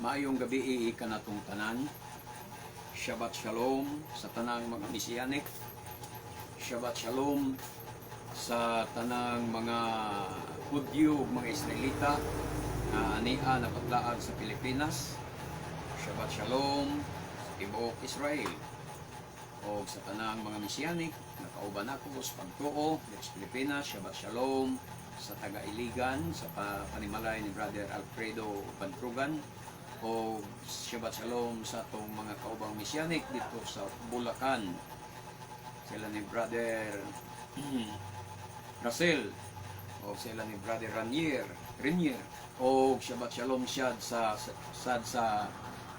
Maayong gabi kanatong tanan. Shabbat Shalom sa tanang mga Mesianic. Shabbat Shalom sa tanang mga Hudyo ug mga Israelita nga ania napatlaag sa Pilipinas. Shabbat Shalom sa tibuok Israel. O sa tanang mga Mesianic nga kauban nako sa pagtuo diri sa Pilipinas, Shabbat Shalom sa taga-Iligan sa panimalay ni Brother Alfredo Bantrugan o Shabbat Shalom sa atong mga kaubang Mesianic dito sa Bulacan, sila ni Brother Russell o sila ni Brother Ranier Renier, o Shabbat Shalom siya sa sad sa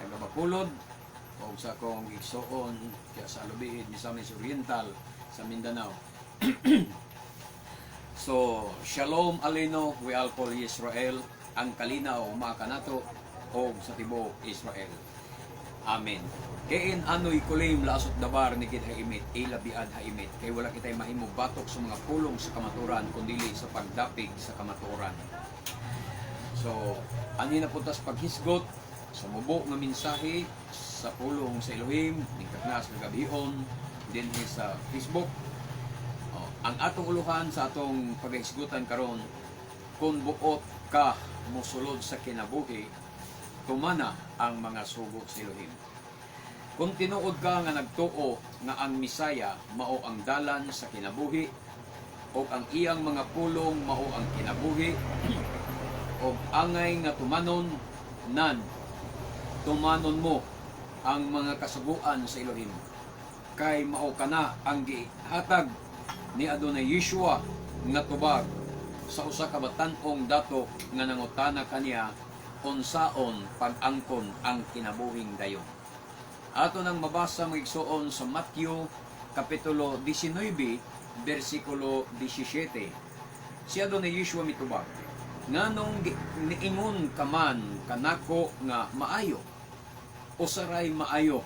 taga Bacolod o sa akong igsuon kaya sa Alubijid, Misamis Oriental, sa Mindanao. So, Shalom Aleinu ve'al kol Israel, ang kalinaw mga kanato og sa tibuok Israel. Amen. Kein anoy kulim laasot dabar ni gid haimit, ila biad haimit, kay wala kitay mahimo batok sa mga pulong sa kamaturan kundili sa pagdapig sa kamatuoran. So, ani na puntas paghisgot sa mubo nga mensahe sa pulong sa Elohim ning kaknas nga gabhion dinhi sa Facebook. Oh, ang atong uluhan sa atong paghisgutan karon, kung buot ka mosulod sa kinabuhi, tumana ang mga sugo sa Elohim. Kung tinuod ka nga nagtuo nga ang Misaya mao ang dalan sa kinabuhi o ang iyang mga pulong mao ang kinabuhi o angay nga tumanon nan tumanon mo ang mga kasuguan sa Elohim kay mao kana ang gihatag ni Adonai Yeshua nga tubag sa usa ka batan-ong dato nga nangutana kaniya unsaon pag-angkon ang kinabuhing dayon. Ato nang mabasa, mga igsuon, sa Matthew Kapitulo 19, versikulo 17. Si Adonai Yeshua mitubag, "Nganong niingon ka man kanako nga maayo? Usa ray maayo,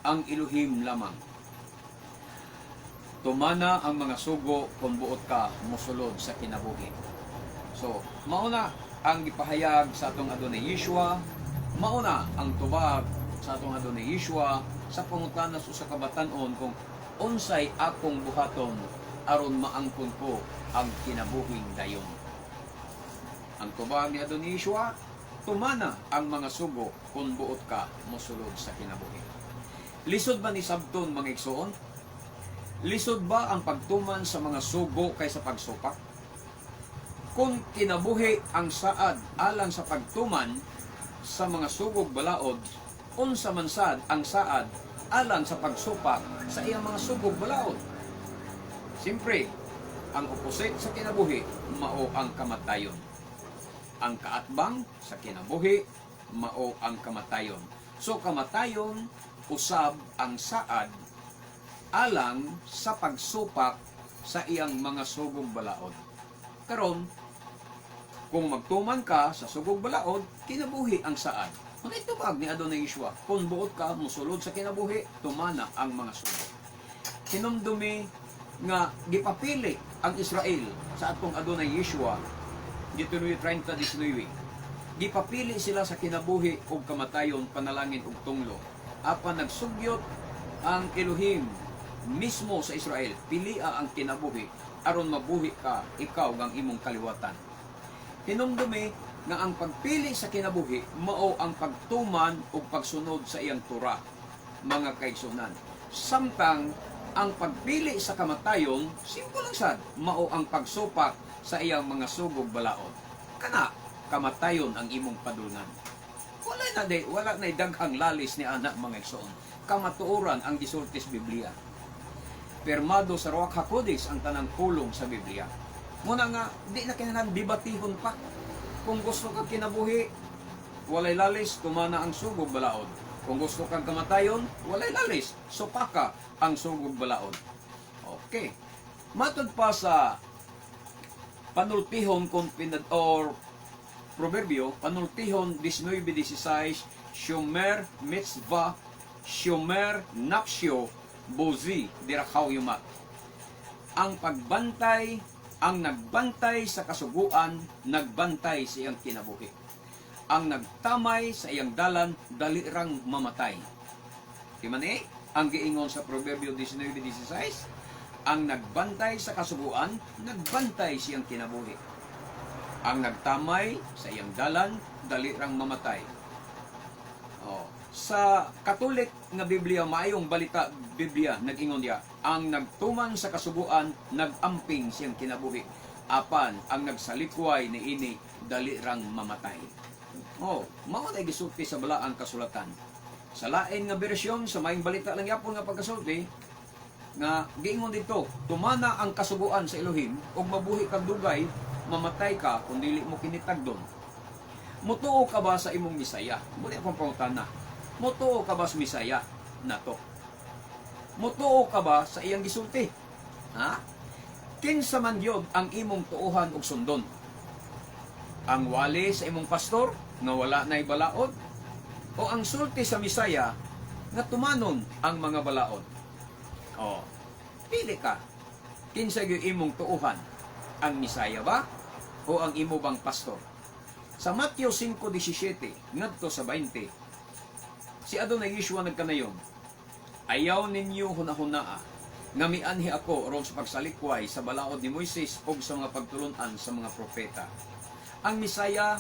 ang Elohim lamang. Tumana ang mga sugo kung buot ka mosulod sa kinabuhi." So, mauna ang gipahayag sa atong Adonai Yeshua, mauna ang tubag sa atong Adonai Yeshua sa pangutana sa usa ka batan-on kung unsay akong buhaton aron maangkon ko ang kinabuhing dayon. Ang tubag ni Adonai Yeshua, "Tumana ang mga sugo kung buot ka mosulod sa kinabuhi." Lisod ba ni sabton, mga igsuon? Lisod ba ang pagtuman sa mga sugo kaysa pagsupak? Kung kinabuhi ang saad alang sa pagtuman sa mga sugog balaod, unsa man sad ang saad alang sa pagsupak sa iyang mga sugog balaod? Siyempre, ang opposite sa kinabuhi mao ang kamatayon. Ang kaatbang sa kinabuhi mao ang kamatayon. So kamatayon usab ang saad alang sa pagsupak sa iyang mga sugog balaod. Karon, kung magtuman ka sa sugog balaod, kinabuhi ang saad. Kung itubag ni Adonai Yeshua, kung buot ka musulod sa kinabuhi, tumana ang mga sugo. Hinumdumi nga gipapili ang Israel sa atong Adonai Yeshua, Deuteronomy 30:19. Gipapili sila sa kinabuhi ug kamatayon, panalangin ug tunglo. Apan nagsugyot ang Elohim mismo sa Israel, "Pilia ang kinabuhi aron mabuhi ka, ikaw ug ang imong kaliwatan." Hinumdumi nga ang pagpili sa kinabuhi mao ang pagtuman ug pagsunod sa iyang Torah, mga kaigsunan. Samtang ang pagpili sa kamatayon, simple lang sad, mao ang pagsupak sa iyang mga sugog balaod. Kana, kamatayon ang imong padulngan. Wala na daghang lalis ni ana, mga igsoon. Kamatuoran ang gisulti sa Biblia. Pirmado sa Ruach HaKodesh ang tanang pulong sa Biblia. Muna nga, di na kinahanglan debatihon pa. Kung gusto ka kinabuhi, walay lalis, tumana ang sugog balaod. Kung gusto kang kamatayon, walay lalis, supaka ang sugog balaod. Okay. Matod pa sa panultihon kung pinad or Proverbio, panultihon 19:16, Shomer mitzvah, Shomer nafsho, bozi dirakaw yumat. Ang pagbantay, ang nagbantay sa kasuguan, nagbantay sa iyang kinabuhi. Ang nagtamay sa iyang dalan, dali rang mamatay. Di man eh, ang giingon sa Proverbio 19:16, ang nagbantay sa kasuguan, nagbantay siyang kinabuhi. Ang nagtamay sa iyang dalan, dali rang mamatay. Oh. Sa Katolik nga Biblia, Maayong Balita Biblia, nag-ingon diya, ang nagtuman sa kasuguan, nagamping siyang kinabuhi. Apan, ang nagsalikway niini, dali rang mamatay. Oh, mao na gisulti sa Balaang Kasulatan. Sa lain nga bersyon, sa Maayong Balita lang yapon nga pagkasulti, nga giingon dito, tumana ang kasuguan sa Elohim ug mabuhi kag dugay, mamatay ka kung dili mo kini tagdon. Mutuo ka ba sa imong Misaya? Muna akong pangutana. Mutuo ka ba sa Misaya nato? Mutuo ka ba sa iyang gisulti? Ha? Kinsa man gyud ang imong tuohan ug sundon? Ang wali sa imong pastor nga wala na'y balaod? O ang sulti sa Misaya nga tumanon ang mga balaod? O, pili ka. Kinsa gyud imong tuohan? Ang Misaya ba? O ang imo bang pastor? Sa Matthew 5:17 ngadto sa 20, si Adonai Yeshua nagkanayon, "Ayaw ninyo hunahunaa nga mianhi ako aron sa pagsalikway sa balaod ni Moises o sa mga pagtulunan sa mga propeta." Ang Misaya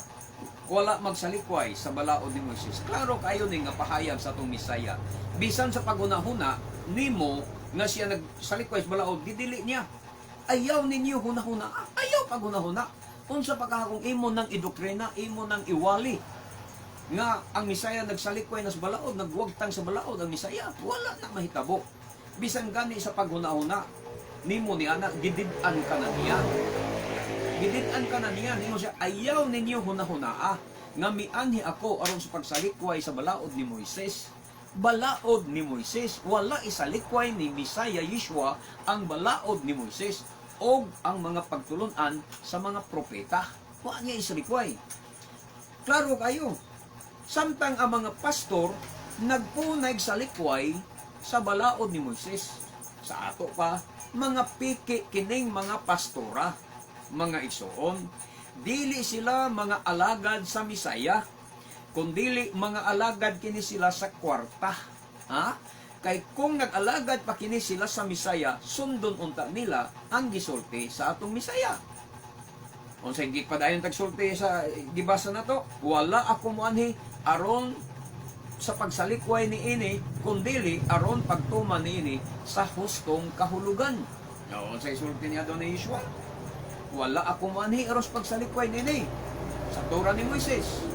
wala magsalikway sa balaod ni Moises. Klaro kayo ni nga pahayag sa atong Misaya. Bisan sa paghunahuna nimo nga siya nagsalikway sa balaod, gidili niya. Ayaw ninyo hunahuna. Ayaw paghunahuna. Unsa pa ka kung imo nang idoktrina, imo nang iwali nga ang Misaya nagsalikway na sa balaod, nagwagtang sa balaod ang Misaya, wala na mahitabo. Bisan gani sa paghunahuna nimo ni ana, gidid-an ka na niya. Gidid-an ka na niya, ningon siya, "Ayaw ninyo hunahunaa nga mianhi ako aron sa pagsalikway sa balaod ni Moises." Balaod ni Moises, wala isalikway ni Misaya Yeshua ang balaod ni Moises o ang mga pagtulunan sa mga propeta. Wa niya isalikway. Klaro kayo. Samtang ang mga pastor nagpunay sa likway sa balaod ni Moises. Sa ato pa, mga piki kining mga pastora, mga igsoon. Dili sila mga alagad sa Misaya, kundili mga alagad kini sila sa kwarta. Ha? Kay kung nag-alagad pa kini sila sa Misaya, sundon unta nila ang gisulti sa atong Misaya. Unsay gipadayon tagsulti sa gibasa na to? "Wala ako moanhi aron sa pagsalikway ni ini, kundili aron pagtuman niini sa hustong kahulugan." No, unsay sulti ni Adonai Yeshua? "Wala ako moanhi aron sa pagsalikway niini sa Torah ni Moises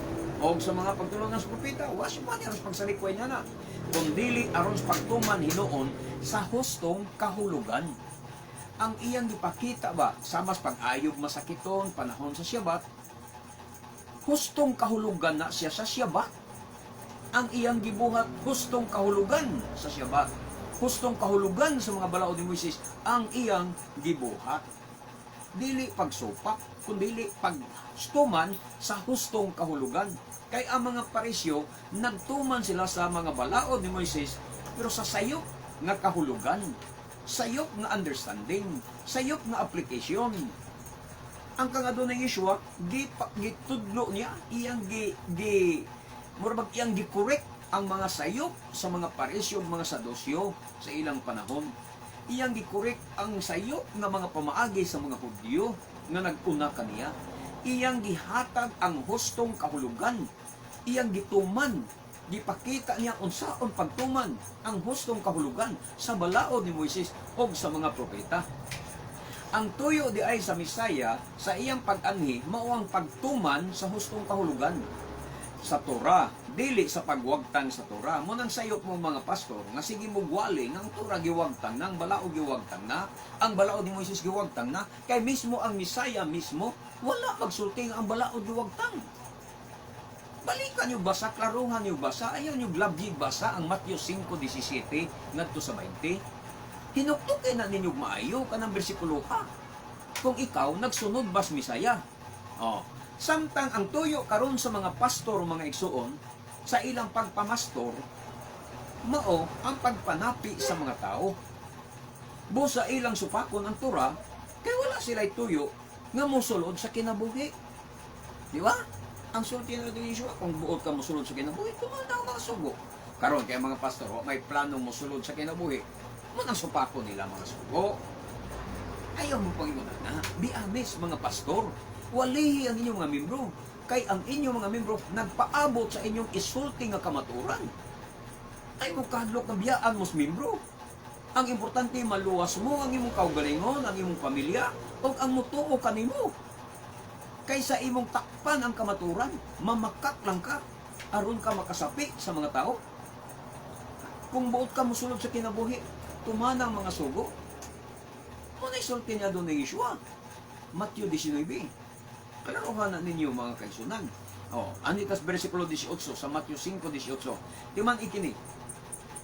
o sa mga pagtulong ng propeta. Wa siya moanhi aron sa pagsalikway niya na, kundili aron sa pagtuman hinuon sa hustong kahulugan." Ang iyang gipakita ba sa mas pag-ayog masakiton panahon sa Syabat, hustong kahulugan na siya sa Syabat. Ang iyang gibuhat, hustong kahulugan sa Syabat, hustong kahulugan sa mga balaod ni Moises ang iyang gibuhat, dili pagsupak kundili pagtuman sa hustong kahulugan. Kay ang mga Parisyo, nagtuman sila sa mga balaod ni Moises, pero sa sayop nga kahulugan, sayop nga understanding, sayop nga application. Ang kang Adonai Yeshua, gitudlo niya, iyang gi, gi mura bag iyang gi-correct ang mga sayop sa mga Parisyo, mga Sadusyo sa ilang panahon. Iyang gi-correct ang sayop nga mga pamaagi sa mga Hudyo nga nag-una kaniya. Iyang gihatag ang hustong kahulugan. Iyang gituman, gipakita niya unsaon pagtuman ang hustong kahulugan sa balaod ni Moises o sa mga propeta. Ang tuyo di ay sa Misaya sa iyang pag-anhi mao ang pagtuman sa hustong kahulugan sa Torah, dili sa pagwagtang sa Torah. Mo nang sayop mo mga pastor nga sige mo gwali nga ang Torah giwagtang na, ang balaod giwagtang na, ang balaod ni Moises giwagtang na, kay mismo ang Misaya mismo wala magsulti nga ang balaod giwagtang. Balikan niyo basa, klaruhan niyo basa, ayaw niyo glabyi basa ang Matthew 5:17 ngadto sa 20. Hinuktukin na ninyo maayo kanang bersikulo ha. Kung ikaw nagsunod bas Misaya. Oh. Samtang ang tuyo karon sa mga pastor, mga igsuon, sa ilang pagpamastor mao ang pagpanapi sa mga tao. Busa ilang supakon ang Tura kay wala sila tuyo nga mosulod sa kinabuhi. Di ba? Ang sulti na din Yeshua, kung buot ka mosulod sa kinabuhi, tumana ang mga sugo. Karon kay mga pastor, wa may plano mosulod sa kinabuhi, mao nang supako nila mga sugo. Ayaw mo pangingon na. Be honest, mga pastor. Walihi ang inyong mga membro. Kay ang inyong mga membro nagpaabot sa inyong isulti nga kamaturan. Ay mo kahadlok na biyaan mo sa membro. Ang importante, maluwas mo ang imong kaugalingon, ang imong pamilya, o ang mutuo kanimo. Kaysa imong takpan ang kamaturan, mamakak lang ka, aron ka makasapi sa mga tao. Kung buot ka mosulod sa kinabuhi, tumana ang mga sugo. Mao na isulti niya doon ni Yeshua. Matthew 19. Klaruhan na ninyo, mga kaigsuonan. Oh, anitas versikulo 18 sa Matthew 5:18. Timan-i kini.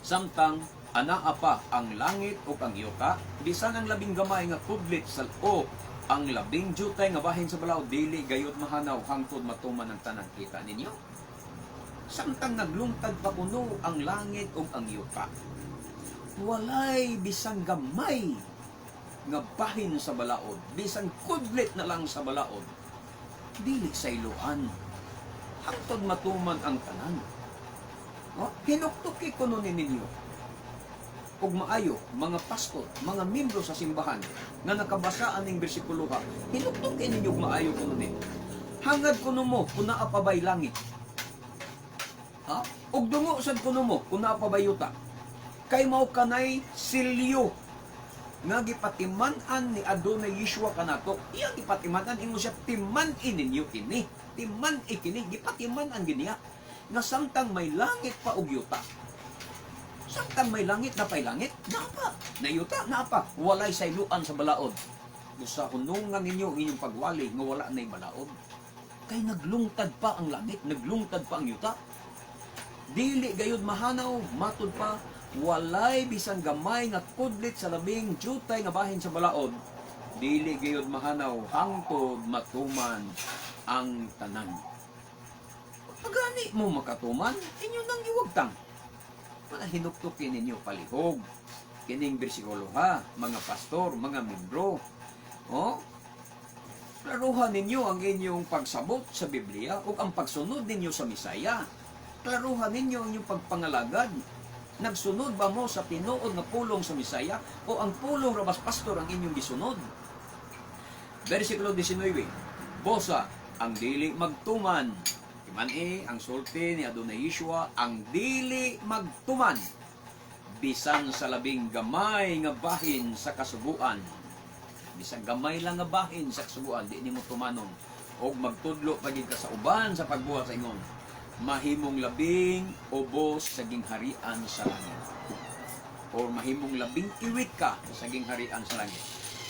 Samtang anaa pa ang langit ug ang yuta, bisan ang labing gamay nga kudlit sa o ang labing jutay nga bahin sa balaod, dili gayud mahanaw hangtod matuman ang tanan. Kita ninyo? Samtang naglungtad pa kuno ang langit ug ang yuta, walay bisan gamay nga bahin sa balaod, bisan kudlit na lang sa balaod, dili sayloan hangtod matuman ang tanan. No? Hinuktuki kuno ni ninyo ug maayo, mga pastor, mga membro sa simbahan nga nakabasa aning bersikulo ha, hinuktuki ninyo og maayo kuno ni. Hangad kuno mo kung naa pa bay langit. Ha? Ug dungo sad kuno mo kung naa pa bay yuta. Kay mao kanay silyo nga gipatiman-an ni Adonai Yeshua kanato. Iyang gipatiman-an, ingon siya, "Timan-i ninyo kini. Timan-i kini," gipatiman-an giniya nga samtang may langit pa ug yuta. Samtang may langit, napay langit, naa na yuta, naa pa, walay sayluan sa balaod. Gusa hunungan ninyo ang inyong pagwali nga wala na'y balaod. Kay naglungtad pa ang langit, naglungtad pa ang yuta. Dili gayud mahanaw, matud pa, walay bisan gamay nga kudlit sa labing jutay nga bahin sa balaod. Dili gayud mahanaw hangtod matuman ang tanan. Pagani mo makatuman, inyo nang giwagtang. Mga hinuktukin ninyo palihog kining bersikulo ha, mga pastor, mga membro. Oh, klaruhan ninyo ang inyong pagsabot sa Biblia ug ang pagsunod ninyo sa Misaya. Klaruhan ninyo ang inyong pagpangalagad. Nagsunod ba mo sa tinuod nga pulong sa Misaya o ang pulong ra bas pastor ang inyong gisunod? Versikulo 19. Bosa, ang dili magtuman. Timan-i ang sulti ni Adonai Yeshua, ang dili magtuman bisan sa labing gamay nga bahin sa kasuguan. Bisan gamay lang nga bahin sa kasuguan, di nimo tumanon og magtudlo pagid ka sa uban sa pagbuhat sa ingon, mahimong labing ubos sa gingharian sa langit or mahimong labing iwit ka sa gingharian sa langit.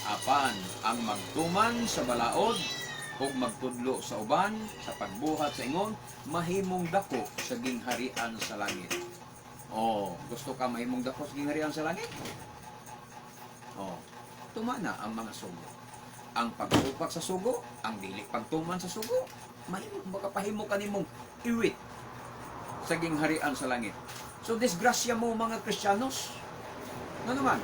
Apan ang magtuman sa balaod ug magtudlo sa uban sa pagbuhat sa ingon, mahimong dako sa gingharian sa langit. Oh, gusto ka mahimong dako sa gingharian sa langit? Oh, tumana ang mga sugo. Ang pagsupak sa sugo, ang dili pagtuman sa sugo, mahimo makapahimo kanimong iwit sa gingharian sa langit. So disgrasya mo, mga Kristiyanos. Ano naman?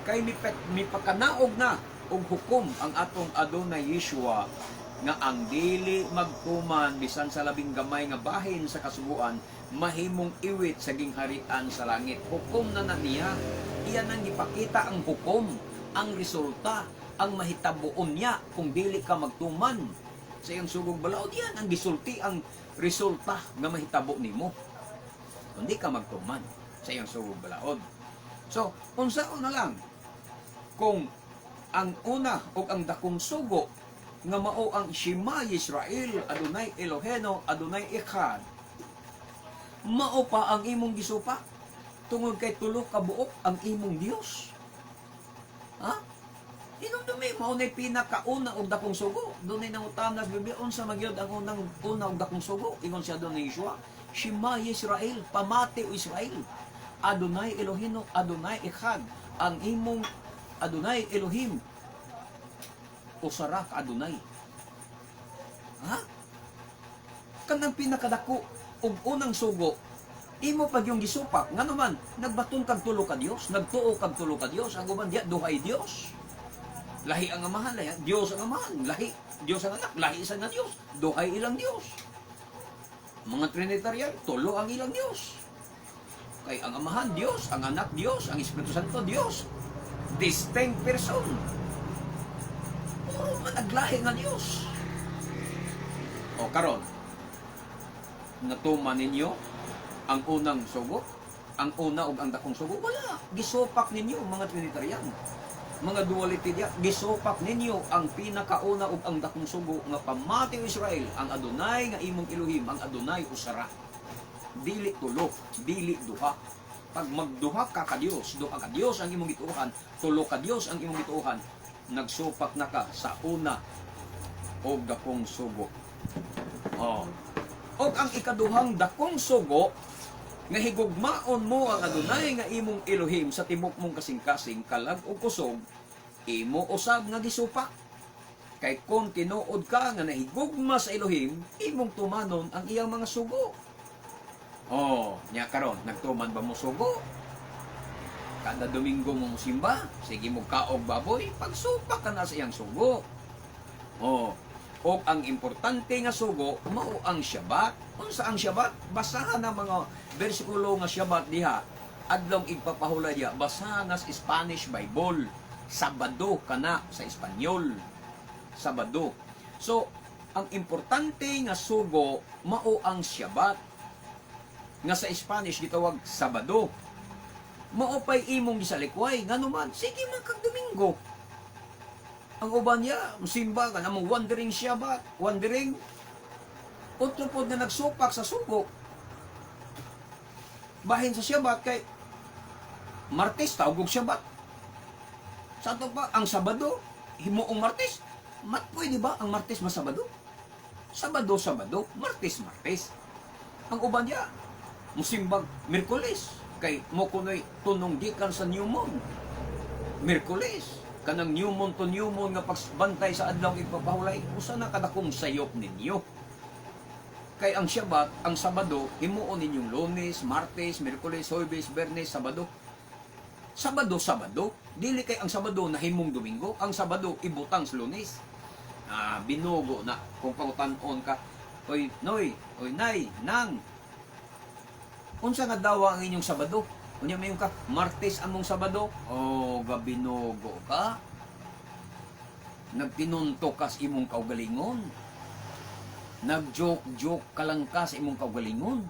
Kay mipakanaog na og hukom ang atong Adonai Yeshua nga ang dili magtuman bisan sa labing gamay nga bahin sa kasuguan, mahimong iwit sa gingharian sa langit. Hukom na na niya. Iyan ang gipakita ang hukom, ang resulta, ang mahitabuon niya kung dili ka magtuman sa iyang sugong balaod. Yan ang gisulti, ang resulta nga mahitabo nimo kung di ka magtuman sa iyang sugong balaod. So, unsaon na lang kung ang una o ang dakong sugo nga mao ang Shema Yisrael, Adonai Eloheno, Adonai Echad, mao pa ang imong gisupak tungod kay tulo ka buok ang imong Dios? Ha? Hinumdumi, mao na'y pinakauna og dakong sugo. Dunay nangutana sa Biblia, unsa magyud ang unang una og dakong sugo? Ingon siya doon ni Yeshua, Shema Yisrael, pamati o Israel. Adonai Elohino, Adonai Echad. Ang imong Adonai Elohim, usara ka Adonai. Ha? Kanang pinakadako og unang sugo, imo pag yung gisupak, nga naman, nagbaton kag tulo ka Dios, nagtuo kag tulo ka Dios, ang uban diya, duhay Dios. Lahi ang Amahan, lahi Dios ang Amahan, lahi Dios ang Anak, lahi isa nga Dios, duhay ilang Dios. Mga Trinitarian, tulo ang ilang Dios. Kay ang Amahan Dios, ang Anak Dios, ang Espiritu Santo Dios. Distinct person. Puro man naglahi nga Dios. O karon, natuman ninyo ang unang sugo, ang una ug ang dakong sugo, wala. Gisupak ninyo, mga Trinitarian. Mga duality diya, gisupak ninyo ang pinakauna ug ang dakong sugo nga pamati, o Israel, ang Adonai nga imong Elohim, ang Adonai usara. Dili tulo, dili duha. Pag magduha ka ka Dios, duha ka Dios ang imong gituohan, tulo ka Dios ang imong gituohan, nagsupak na ka sa una og dakong sugo. Oh. Og ang ikaduhang dakong sugo nga higugmaon mo ang Adonai nga imong Elohim sa tibok mong kasing-kasing, kalag ug kusog, imo usab nga gisupak. Kay kung tinuod ka nga nahigugma sa Elohim, imong tumanon ang iyang mga sugo. Oh, nya karon, nagtuman ba mo sugo? Kada Domingo mo musimba, sige mo kaog baboy, pagsupak ka na sa iyang sugo. Oh, og ang importante nga sugo mao ang Shabbat. Unsa ang Shabbat? Basahan ang mga bersikulo nga Shabbat diha. Adlong igpapahulay diha, basahan na sa Spanish Bible. Sabado kana sa Espanyol. Sabado. So, ang importante nga sugo mao ang Shabbat. Nga sa Spanish gitawag Sabado. Mao pay imong gisalikway, ngano man sige man kag Domingo. Ang uban niya, simba ka namang wandering Shabbat, wandering. Otro pod na nagsupak sa sugo. Bahin sa Shabbat kay Martes tawag og Shabbat. Sa ato pa ang Sabado, himuong Martes. Mat pwede ba ang Martes masabado? Sabado, Sabado, Martes, Martes. Ang uban niya, musimbag Miyerkules kay mo kunoy tunong gikan sa new moon. Miyerkules, kanang new moon to new moon nga pagbantay sa adlaw ipapahulay, usa na kadakong sayop ninyo. Kay ang Shabbat, ang Sabado, himuon ninyong Lunes, Martes, Miyerkules, Huwebes, Biyernes, Sabado. Sabado, Sabado. Dili kay ang Sabado nahimong Domingo, ang Sabado ibutang sa Lunes. Ah, binugo na kung pangutan-on ka. Oy, noy, oy, nay, nang. Unsa nga dawa ang inyong Sabado? Unya mayon ka, Martes among Sabado. Oh, gabinugo ka. Nagtinunto ka sa imong kaugalingon. Nag-joke-joke ka lang ka sa imong kaugalingon.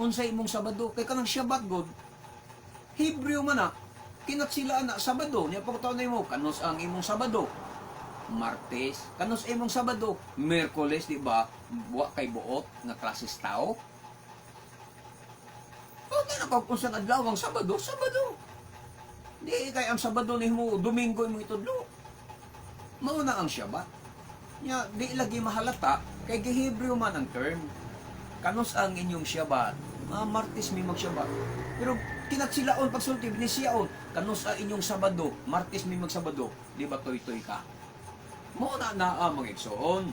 Unsa imong Sabado? Kay kanang Shabbat god. Hebreo man na. Kinatsila na Sabado. Niya pagkataon na mo, kanus ang imong Sabado? Martes. Kanus imong Sabado? Miyerkules, di ba? Wa kay buot nga klases tao. O, na kung unsang adlaw ang Sabado, Sabado. Di kay ang Sabado nimo Domingo imong itudlo. Mao na ang Shabbat. Nya di lagi mahalata kay gihebreo man ang term. Kanus ang inyong Shabbat? Ah, Martes mi mag-Shabbat. Pero kinatsilaon pagsulti binisiyaon, kanus ang inyong Sabado? Martes mi magsabado. Di ba toy-toy ka? Mao na naa, mga igsoon.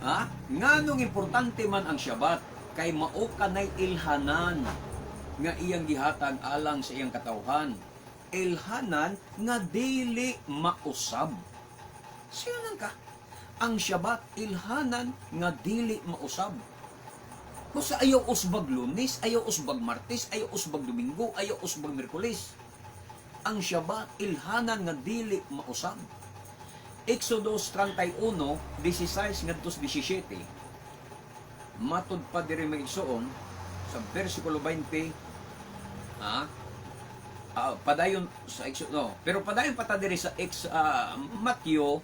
Ha? Nganong importante man ang Shabbat? Kay mao kanay ilhanan nga iyang gihatag alang sa iyang katawhan. Ilhanan nga dili mausab. Siya ka. Ang Shabbat, ilhanan nga dili mausab. Basta ayaw usbag Lunes, ayaw usbag Martes, ayaw usbag Domingo, ayaw usbag Miyerkules. Ang Shabbat, ilhanan nga dili mausab. Exodus 31, 16 ngadto sa 17. Matud pa diri, mga igsoon, sa versikulo 20, padayon sa Exodus, no, pero padayon pa ta diri sa Matthew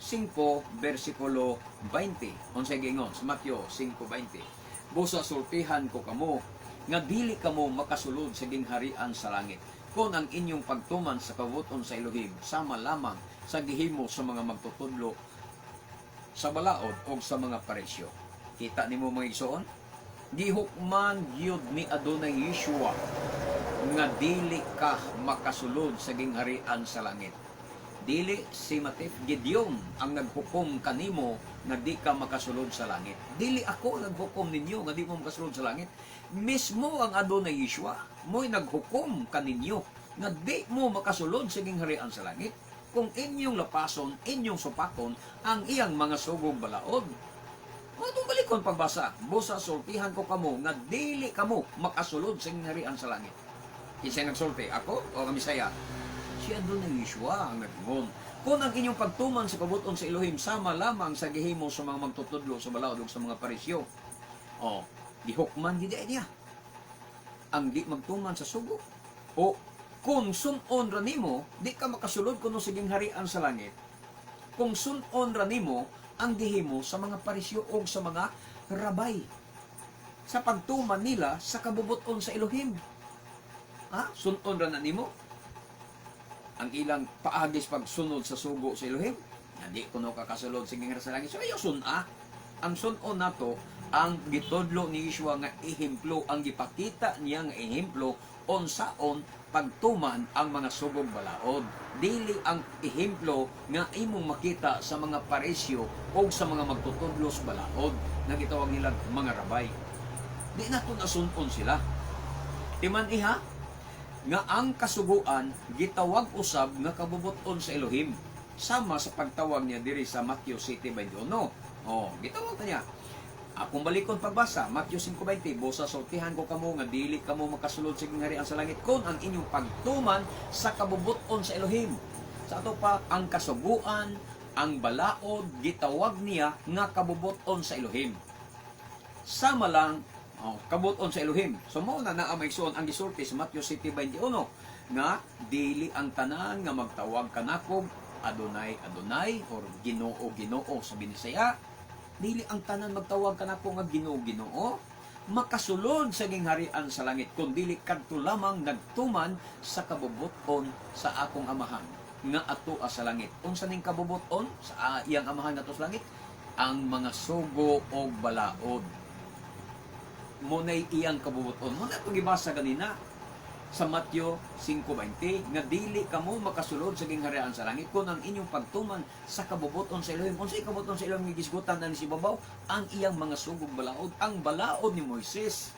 5 versikulo 20. Unsay giingon sa Matthew 5:20? Busa sultihan ko kamo nga dili kamo makasulod sa gingharian sa langit kon ang inyong pagtuman sa kabubut-on sa Elohim sama lamang sa gihimo sa mga magtutudlo sa balaod o sa mga Pariseo. Kita nimo, mga igsoon, gihukman gyud ni Adonai Yeshua nga dili ka makasulod sa gingharian sa langit. Dili si Matif Gideon ang naghukom kanimo nga di ka makasulod sa langit. Dili ako ang naghukom ninyo nga di mo makasulod sa langit. Mismo ang Adonai Yeshua mo'y naghukom kaninyo. Nga di mo makasulod sa gingharian sa langit kung inyong lapason, inyong supakon ang iyang mga sugong balaod. Mao tong balikon pagbasa, "Busa sultihan ko kamo nga dili kamo makasulod sa gingharian sa langit." Kinsa nagsulti? Ako o ang Misaya? Si Adonai Yeshua ang nag-ingon. Kung ang inyong pagtuman sa kabubut-on sa Elohim sama lamang sa gihimo sa mga magtutudlo sa balaod ug sa mga Pariseo. O, gihukman gid niya ang di magtuman sa sugo. O kung sun-on ra nimo, di ka makasulod kuno sa gingharian sa langit. Kung sun-on ra nimo ang gihimo sa mga Pariseo o sa mga rabay sa pagtuman nila sa kabubut-on sa Elohim. Ha? Sun-on ra na nimo ang ilang paagis pagsunod sa sugo sa Elohim. Hindi kuno kakasulod sa gingharian sa langit. So ayaw sun-a. Ang sun-on nato ang gitudlo ni Yeshua nga ehemplo, ang gipakita niya nga ehemplo unsaon pagtuman ang mga sugong balaod. Dili ang ehemplo nga imong makita sa mga Pariseo o sa mga magtutudlo sa balaod nga gitawag nila mga rabay. Di nato nasun-on sila. Timan iha nga ang kasuguan gitawag usab nga kabubut-on sa Elohim sama sa pagtawag niya diri sa Matthew 7:21. Oh, gitawag niya. Akong balikon pagbasa, Matthew 5:20, "Busa sultihan ko kamo nga dili kamo makasulod sa gingharian sa langit kung ang inyong pagtuman sa kabubut-on sa Elohim." Sa ato pa, ang kasuguan, ang balaod, gitawag niya nga kabubut-on sa Elohim. Sama lang, oh, kabubut-on sa Elohim. So mao na naa, mga igsoon, ang gisulti sa Matthew 7:21 nga dili ang tanan nga magtawag kanako "Adonai, Adonai" or "Ginoo, Ginoo" sa Binisaya. Dili ang tanan magtawag kanako nga "Ginoo, Ginoo" makasulod sa gingharian sa langit, kun dili kadto lamang nagtuman sa kabubut-on sa akong Amahan nga ato sa langit. Unsa ning kabubut-on sa iyang Amahan nga ato sa langit? Ang mga sugo og balaod mao nay iyang kabubut-on. Mao na itong gibasa ganina sa Matthew 5:20 nga dili kamo makasulod sa gingharian sa langit kung ang inyong pagtuman sa kabubut-on sa Elohim. Unsay kabubut-on sa Elohim nga gisgutan ani si babaw? Ang iyang mga sugong balaod, ang balaod ni Moises.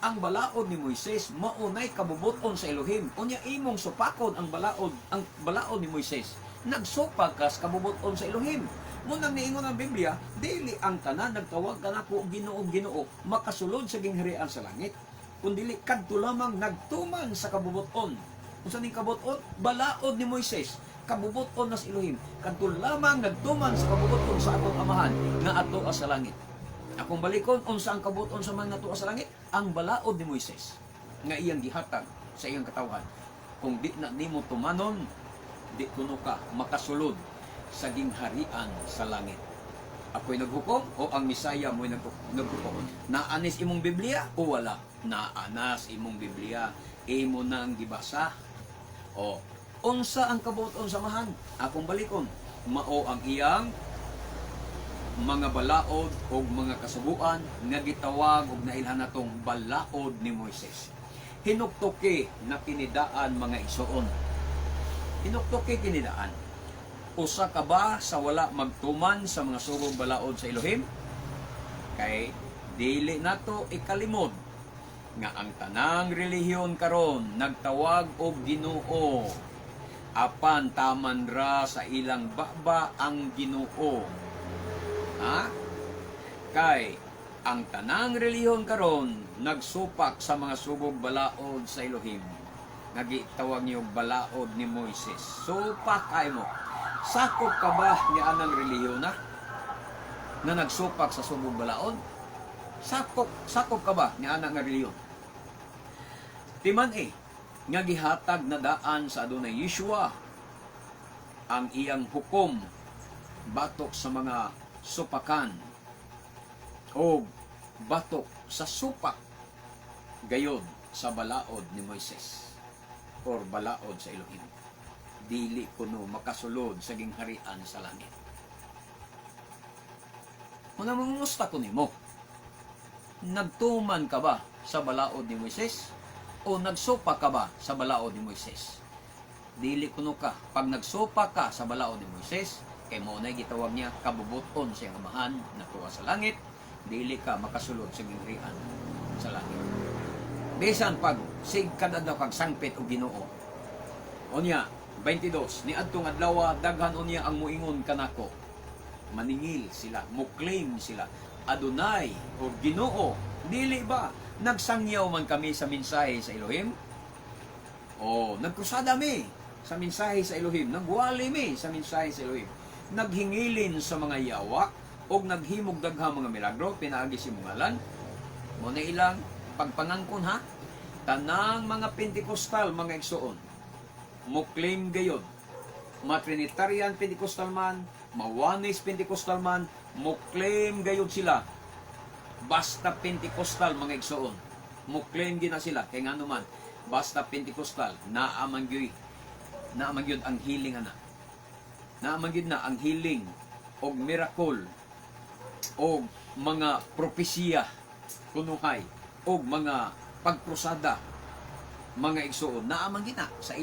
Ang balaod ni Moises maunay kabubut-on sa Elohim. Unya imong supakon ang balaod ni Moises. Nagsupak ka sa kabubut-on sa Elohim. Mao nang niingon ang Biblia, dili ang tanan nagtawag kanako "Ginoo, Ginoo" makasulod sa gingharian sa langit, kundili kadto lamang nagtuman sa kabubut-on. Unsa ning kabubut-on? Balaod ni Moises. Kabubut-on na sa Elohim. Kadto lamang nagtuman sa kabubut-on sa akong Amahan nga ato sa langit. Akong balikon, unsa ang kabubut-on sa mga ato sa langit? Ang balaod ni Moises nga iyang gihatag sa iyang katawhan. Kung di na nimo tumanon, di kuno ka makasulod sa gingharian sa langit. Ako'y naghukom o ang Misaya mo'y naghukom? Naanis imong Biblia o wala? Naanas imong Biblia. Imo nang gibasa. O, unsa ang kabubut-on sa Amahan? Akong balikon. Mao ang iyang mga balaod o mga kasuguan nga gitawag og nailhan natong balaod ni Moises. Hinuktuki na kinidaan, mga igsoon. Hinuktuki kinidaan. Usa ka ba sa wala magtuman sa mga sugong balaod sa Elohim? Kay dili nato ikalimod nga ang tanang relihiyon karon nagtawag og Ginoo, apan taman ra sa ilang baba ang Ginoo. Ha? Kay ang tanang relihiyon karon nagsupak sa mga sugong balaod sa Elohim nga gitawag niyo balaod ni Moises. Supak ay mo. Sakop ka ba ni anang relihiyon na na nagsupak sa sugong balaod? Sakop ka ba ni anang nga relihiyon? Timan eh, nga gihatag na daan sa Adonai Yeshua ang iyang hukom batok sa mga supakan o batok sa supak gayod sa balaod ni Moises or balaod sa Elohim. Dili kuno makasulod sa gingharian sa langit. Una, mangungusta ko nimo. Nagtuman ka ba sa balaod ni Moises? O nagsupak ka ba sa balaod ni Moises? Dili kuno ka. Pag nagsupak ka sa balaod ni Moises, kay mao na gitawag niya kabubut-on sa iyang Amahan na tuwa sa langit, dili ka makasulod sa gingharian sa langit. Bisan pag sig kada adlaw kag sangpit og Ginoo. Unya, 22, ni adtong adlaw, daghan unya ang muingon kanako. Maningil sila, mo-claim sila. "Adonai o Ginoo, dili ba nagsangyaw man kami sa mensahe sa Elohim? O, nagkrusada mi sa mensahe sa Elohim, nagwali mi sa mensahe sa Elohim. Naghingilin sa mga yawa og naghimog daghang mga milagro pinaagi sa imong ngalan?" Mao na ilang pagpangangkon, ha. Tanang mga Pentecostal, mga igsuon, mo claim gayod. Ma-Trinitarian Pentecostal man, ma-Oneness Pentecostal man, mo claim gayod sila. Basta Pentecostal, mga igsuon, mo claim gina sila kay ngano man, basta Pentecostal, naa man gyud ang healing ana. Naa man gyud na ang healing og miracle og mga propesiya kunuhay og mga pagkrusada, mga igsuon, naa man gyud na sa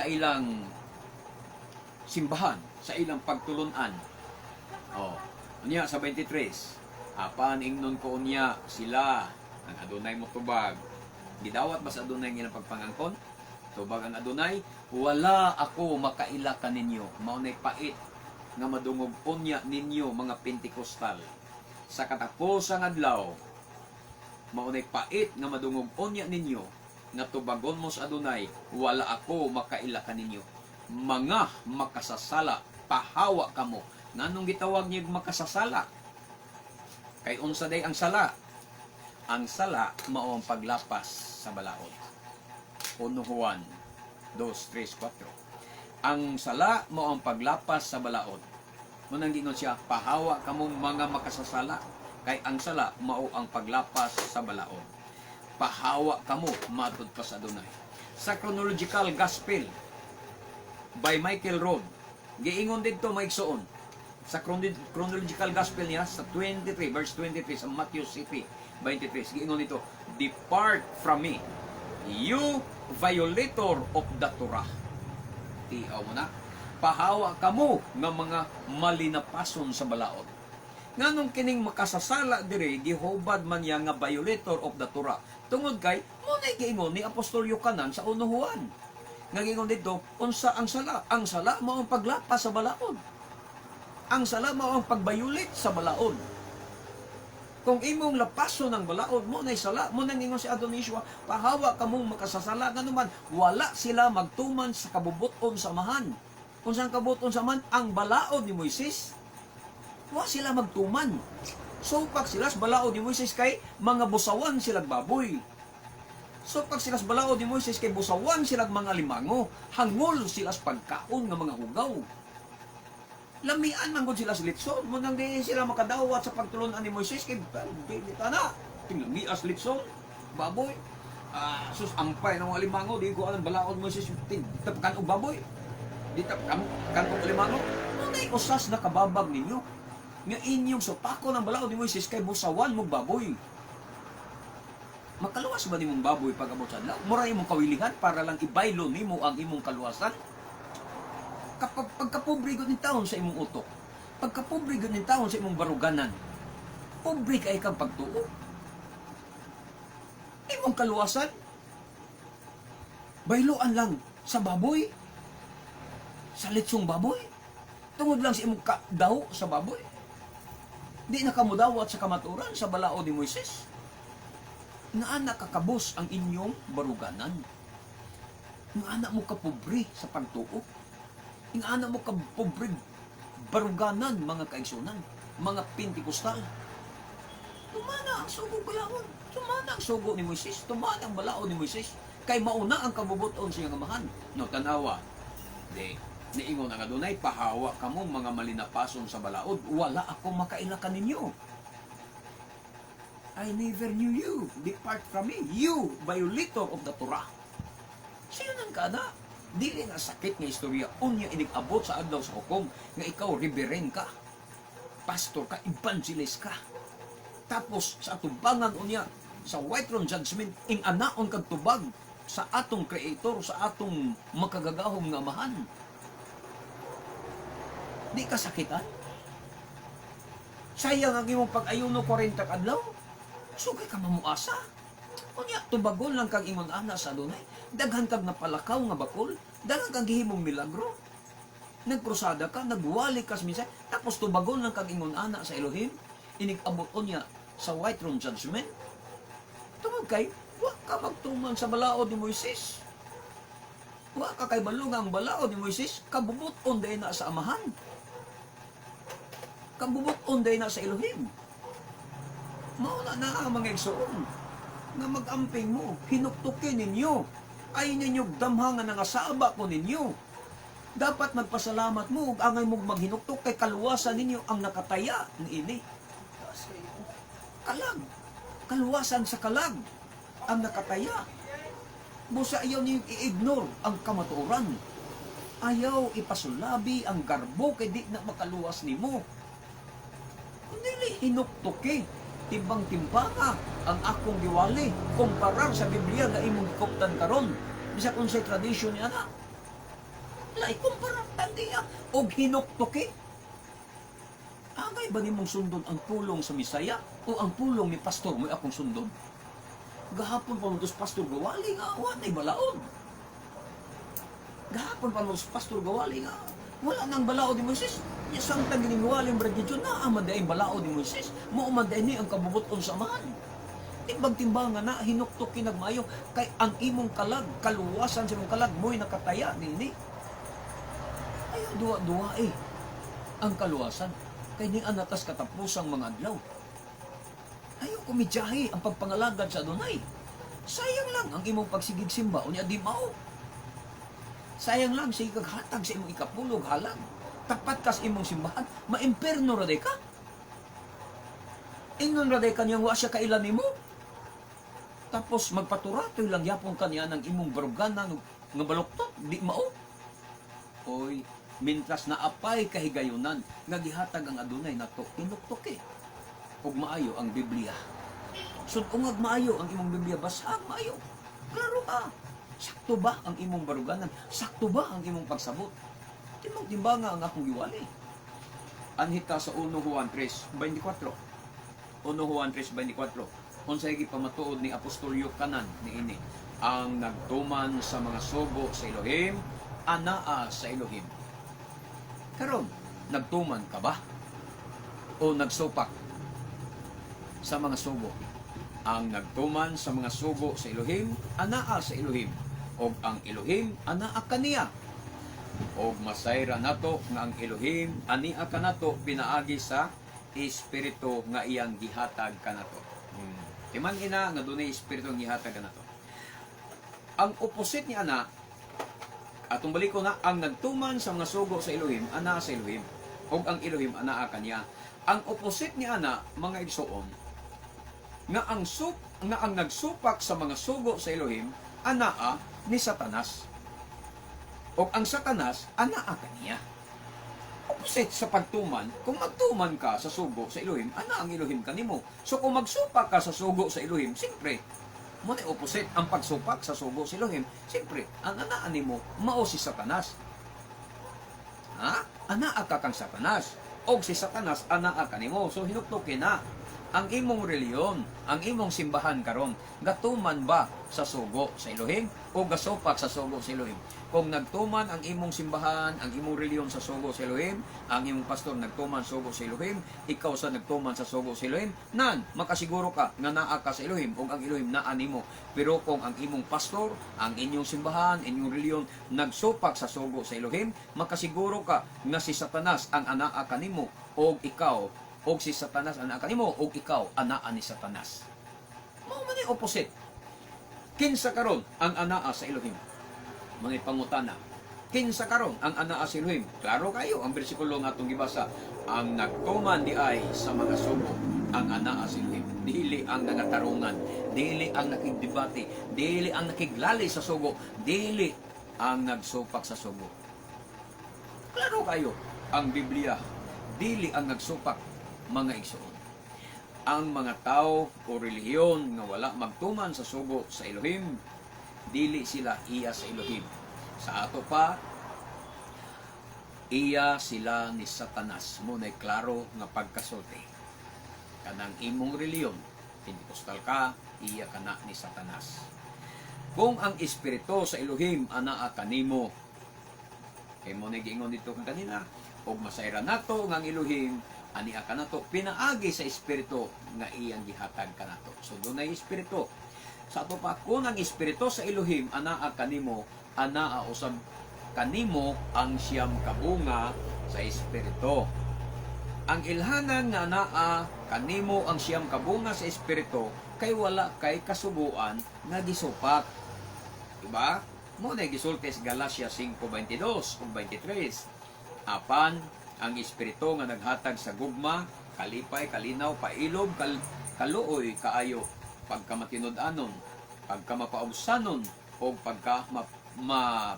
ilang simbahan, sa ilang pagtulunan. Oh, unya sa 23, "Apan ingnon ko unya sila," ang Adonai mo tubag. Gidawat ba sa Adonai ang ilang pagpangangkon? Tubag ang Adonai, "Wala ako makaila kaninyo." Mao nay pait nga madungog unya ninyo, mga Pentecostal. Sa katapusang adlaw, mao nay pait nga madungog unya ninyo nga tubagon mo sa Adonai, "Wala ako makaila kaninyo. Mga makasasala, pahawa kamo." Nganong gitawag niya makasasala? Kay unsa day ang sala? Ang sala mao ang paglapas sa balaod. 1 Juan 2, 3, 4. Ang sala mao ang paglapas sa balaod. Mao nang giingon siya, "Pahawa kamong mga makasasala," kay ang sala mao ang paglapas sa balaod. Pahawa kamo, matud pa sa Adonai. Sa Chronological Gospel by Michael Rood, giingon didto, mga igsuon, sa chronological gospel niya sa 23 verse 23 sa Matthew City 23, giingon dito, "Depart from me, you violator of the Torah." Tiaw mo na. Pahawa kamo nga mga malinapason sa balaod. Nganong kining makasasala dire gihubad man niya nga violator of the Torah? Tungod kay mao na giingon ni Apostol Yohanan sa 1 Juan. Nga giingon dito, unsa ang sala? Ang sala mao ang paglapas sa balaod. Ang sala mao ang pag-violate sa balaod. Kung imong lapason ang balaod, mao na'y sala. Mao nang ingon si Adonai Yeshua, "Pahawa kamong makasasala," nganuman wala sila magtuman sa kabubuton sa Amahan. Kung saan kabubuton sa Amahan, ang balaod ni Moises, wa sila magtuman. Supak sila sa balaod ni Moises kay mga busawan silag baboy. Supak sila sa balaod ni Moises kay busawan silag mga limango. Hangol sila sa pagkaon nga mga hugaw. Lamian man gud sila sa litson. Mao nang di sila makadawat sa pagtulunan ni Moises kay dili ta na. Tinglamias litson, baboy. Ah, sus, ampay ng mga limango, di ko alam balaod Moises tapakan og baboy. Di tapakan kan og limango. Mao nay usas na kababag ninyo nga inyong supako ng balaod ni Moises kay busawan mo baboy. Makaluwas ba nimong baboy pag abot sa adlaw? Mura imong kawilihan para lang ibaylo nimo ang imong kaluwasan? Kapag pagkapobre gud ning taon sa imong utok, pagkapobre gud ning taon sa imong baruganan, pobre kay kang pagtuo. Imong kaluwasan, bayloan lang sa baboy, sa litsong baboy, tungod lang sa imong daw sa baboy. Di na kamudawat sa kamaturan sa balaod ni Moises. Nga nakakabos ang inyong baruganan. Nga ana mo kapobre sa pagtuo. Nga ana mo kapobre baruganan, mga kaigsunan, mga Pentecostal. Tumana ang sugo balaod. Tumana ang sugo ni Moises. Tumana ang balaod ni Moises. Kay mauna ang kabubuton sa iyang amahan. No, tanawa. Di, niingon ang Adonai, "Pahawa kamo mga malinapason sa balaod. Wala ako makaila kaninyo. I never knew you. Depart from me, you violator of the Torah." Siyonan ka na. Dili na sakit nga istorya. Unya inig-abot sa adlaw sa hukom nga ikaw reverend ka. Pastor ka, evangelist ka. Tapos sa atubangan unya sa white throne judgment, ing anaon kag tubag sa atong creator, sa atong makagagahom nga amahan. Di ka sakitan? Sayang ang imong pag-ayuno 40 kadlaw. Sugay ka mamuasa. Unya, tubagon lang kag ingon ana sa Adunay. Daghan kag napalakaw nga bakol, daghan kag gihimong milagro. Nagkrusada ka, nagwali ka sa mensahe, tapos tubagon lang kag ingon ana sa Elohim, inig-abot unya sa white throne judgment. Tungod kay, wa ka magtuman sa balaod ni Moises. Wa ka kay balo nga ang balaod ni Moises, kabubut-on diay na sa Amahan. Kabubut-on diay na sa Elohim. Mao na na ang mga igsoon nga mag-amping mo, hinuktukin ninyo. Ay ninyo damha nga nangasaba ko ninyo. Dapat magpasalamat mo ug angay mo maghinuktok kay kaluwasan ninyo ang nakataya niini. Taas kayo. Kalag. Kaluwasan sa kalag ang nakataya. Busa ayaw niyo i-ignore ang kamatuoran. Ayaw ipasulabi ang garbo kay di na makaluwas nimo. Kung dili hinuktuki, timbang timbanga ang akong giwali kumpara sa Biblia nga imong gikuptan karon. Bisag unsay tradisyon ni ana. Wala ikumpara tandiya og hinuktuki. Angay ba nimong sundon ang pulong sa Misaya o ang pulong ni pastor mo akong sundon? Gahapon pa mo pastor gawali nga wa nay balaod. Gahapon pa mo pastor gawali nga wala nang balaod ni Moises. Nya samtang gining gawali Brad Gideon, naa man diay balaod ni Moises. Mao man diay ni ang kabubuton sa Amahan. Timbang-timbangan na hinuktok kinagmayo kay ang imong kalag, kaluwasan sa imong kalag mo'y nakataya nini. Ayaw duwa-duwa eh ang kaluwasan kay ni anatas katapusang mga adlaw. Ayaw kumidyahe ang pagpangalagad sa Adunay. Sayang lang ang imong pagsigig simba unya di mao. Sayang lang sige kag hatag sa imong ikapulog halag. Tapat ka sa imong simbahan, maimperno ra day ka. Ingnon ra day ka niyang wa siya kailan nimo. Tapos magpaturatoy lang yapon kaniya ng imong baruganan nga baluktot, di mao. Oy, mintras na apay kahigayunan nga gihatag ang Adunay nato, inuktok eh. Ug maayo ang Biblia. Sud-ungag maayo ang imong Biblia, basag maayo. Klaro ka. Sakto ba ang imong baruganan? Sakto ba ang imong pagsabot? Timbang timbanga ang akong giwali. Anhita sa 1 Juan 3:24. 1 Juan 3:24. Unsay gipamatuod ni Apostol Yokanan niini? Ang nagtuman sa mga sugo sa Elohim, anaa sa Elohim. Karon, nagtuman ka ba? O nagsupak sa mga sugo? Ang nagtuman sa mga sugo sa Elohim, anaa sa Elohim. Og ang Elohim, anaa kaniya. Og masayra nato nga ang Elohim, ania kanato pinaagi sa Espiritu nga iyang gihatag kanato. Timan ina nga dunay Espiritu nga gihatag kanato. Ang opposite ni ana, atong balik ko na, ang nagtuman sa mga sugo sa Elohim, anaa sa Elohim. Og ang Elohim, anaa kaniya. Ang opposite ni ana, mga igsoon, nga ang nagsupak sa mga sugo sa Elohim, anaa ni Satanas. Og ang Satanas, anaa kaniya. Opposite sa pagtuman, kung magtuman ka sa sugo sa Elohim, ana ang Elohim kanimo. So kung magsupak ka sa sugo sa Elohim, siyempre, mo na opposite ang pagsupak sa sugo sa Elohim, siyempre, ang anaan nimo mao si Satanas. Ha? Anaa ka kang Satanas. Og si Satanas anaa kanimo. So hinuktukin na ang imong reliyon, ang imong simbahan karon, gatuman ba sa sugo sa Elohim o gasupak sa sugo sa Elohim? Kung nagtuman ang imong simbahan, ang imong reliyon sa sugo sa Elohim, ang imong pastor nagtuman sa sugo sa Elohim, ikaw sa nagtuman sa sugo sa Elohim, nan makasiguro ka nga naa ka sa Elohim ug ang Elohim naa nimo. Pero kung ang imong pastor, ang inyong simbahan, inyong reliyon nagsupak sa sugo sa Elohim, makasiguro ka nga si Satanas ang anaa kanimo og ikaw og si Satanas anaa kanimo og ikaw anaa ni Satanas. Mao man ni opposite. Kinsa karon ang anaa sa Elohim? Mga pangutana. Kinsa karon ang anaa sa Elohim? Klaro kayo ang bersikulo nga atong gibasa. Ang nagtuman di ay sa mga sugo ang anaa sa Elohim. Dili ang nangatarungan, dili ang nakigdebate, dili ang nakiglali sa sugo, dili ang nagsupak sa sugo. Klaro kayo ang Biblia, dili ang nagsupak, mga igsoon. Ang mga tao o relihiyon nga wala magtuman sa sugo sa Elohim, dili sila iya sa Elohim. Sa ato pa, iya sila ni Satanas. Mo na klaro nga pagkasulti. Kanang imong reliyon, Pentecostal ka, iya ka na ni Satanas. Kung ang espiritu sa Elohim anaa kanimo, kay mao na giingon dito kanina, og masayran nato nga ang Elohim ania kanato pinaagi sa espiritu nga iyang gihatag kanato. So dunay espiritu. Sa ato pa, kung ang espiritu sa Elohim anaa kanimo, anaa usab kanimo ang siyam kabunga sa espiritu. Ang ilhanan nga anaa kanimo ang siyam kabunga sa espiritu kay wala kay kasuguan nga gisupak. Diba? Mao na gisulti sa Galatia 5:22 ug 23. Apan ang espiritu nga naghatag sa gugma, kalipay, kalinaw, pailob, kaluoy, kaayo, pagkamatinud-anon, pagkamapaubsanon, o pagka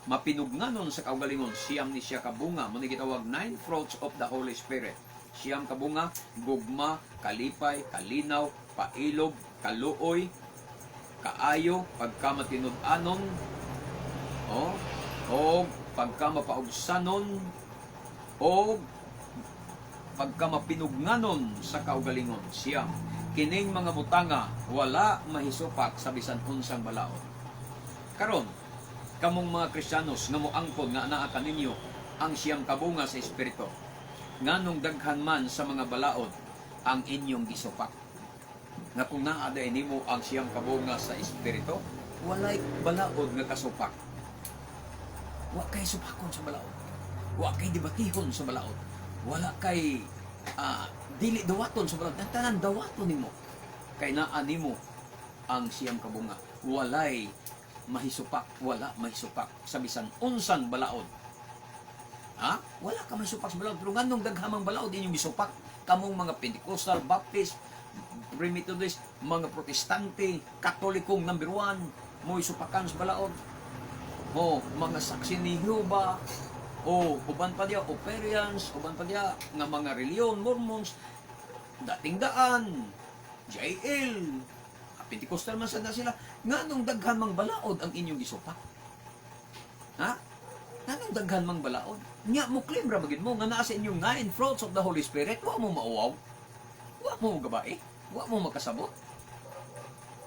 mapinugnanon sa kaugalingon, siyam ni siya kabunga. Mao ni gitawag nine fruits of the Holy Spirit. Siyam kabunga: gugma, kalipay, kalinaw, pailob, kaluoy, kaayo, pagkamatinud-anon, o pagkamapaubsanon, o pagkamapinugnanon sa kaugalingon, siyam. Kining mga butanga wala mahisupak sa bisan unsang balaod. Karon, kamong mga Kristiyanos nga moangkon nga anaa kaninyo ang siyam kabunga sa espiritu, nganong daghan man sa mga balaod ang inyong gisupak? Nga kung naa diay nimo ang siyam kabunga sa espiritu, walay balaod nga kasupak. Wa kay supakon sa balaod. Wa kay debatihon sa balaod. Wala kay dili dawaton sa balaod. Ang tanan dawaton nimo. Kay naa nimo ang siyam kabunga. Walay mahisupak, wala mahisupak sa bisan unsang balaod. Ha? Wala ka mahisupak sa balaod. Pero nganong daghamang balaod inyong gisupak? Kamong mga Pentecostal, Baptist, Methodist, mga Protestante, Katolikong number one, mo'y supakan sa balaod. O, mga Saksi ni Jehovah, o, uban pa diya, Operians, uban pa diya, nga mga reliyon, Mormons, Dating Daan, JL, Pentecostal man sad na sila, nganong daghan mang balaod ang inyong gisupak? Ha? Nganong daghan mang balaod? Nya mo claim ra magid mo nga naa sa inyong nine fruits of the Holy Spirit, wa mo mauwaw? Wa mo gabae? Wa mo makasabot?